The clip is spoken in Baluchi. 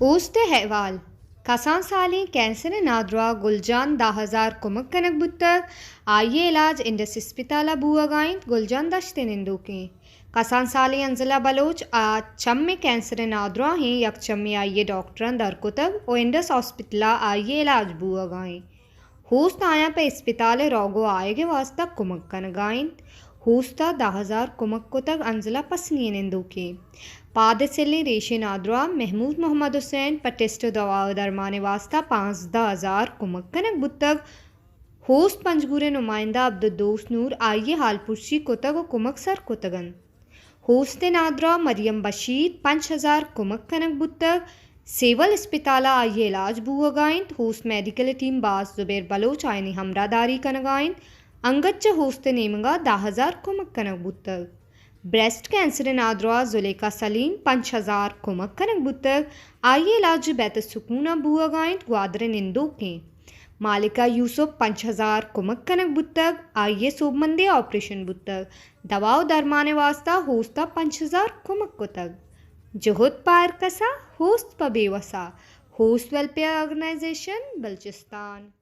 اوست ءِ احوال۔ کسان سالیں کینسر ءِ نادراہ گل جان دہ ہزار کمک کنگ بوتگ، آئی ءِ علاج انڈس اسپتال ءَ بوہگ ءَ انت۔ گل جان دشت ءِ نندوکیں۔ کسان سالیں انزلہ بلوچ ءَ چم ءِ کینسر ءِ نادراہیں یک چمے آئی ءِ ڈاکٹراں در کتگ ءُ انڈس ہاسپٹل ءَ آئی ءِ علاج بوہگ ءَ انت۔ ہوست آیاں پہ اسپتال ءِ روگ ءُ آیگ ءِ واستہ کمک کنگ ءَ انت۔ ہوست ءَ دہ ہزار کمک کتگ، انزلہ پسنی ءِ نندوکیں۔ پاد ءِ سلیں ریشیں نادراہ محمود محمد حسین پہ ٹیسٹ ءُ دوا ءُ درمان ءِ واستہ پانزدہ ہزار کمک کنگ بوتگ۔ ہوست پنجگور ءِ نمائندہ عبدالدوست نور آئی ءِ ہال پرسی کتگ ءُ کمک سر کتگ انت۔ ہوست ءِ نادراہ مریم بشیر پنچ ہزار کمک کنگ بوتگ۔ سیول اسپتال ءَ آئی ءِ علاج بوہگ ءَ انت۔ ہوست میڈیکل ٹیم باز زبیر بلوچ آیانی ہمراہ داری کنگ ءَ انت۔ انگت چہ ہوست ءِ نیمگ ءَ دہ ہزار کمک کنگ بوتگ۔ بریسٹ کینسر ءِ نادراہ زلیخا سلیم پنچ ہزار کمک کنگ بوتگ۔ آئی ءِ علاج بیت السکون ءَ بوہگ ءَ انت، گوادر ءِ نندوکیں۔ مالکہ یوسف پنچ ہزار کمک کنگ بوتگ، آئی ءِ سوبمندے آپریشن بوتگ۔ دوا ءُ درمان ءِ واستہ ہوست ءَ پنچ ہزار کمک کتگ۔ جہد پہ ہر کسا، ہوست پہ بے وسا۔ ہوست ویلفیئر آرگنائزیشن بلوچستان۔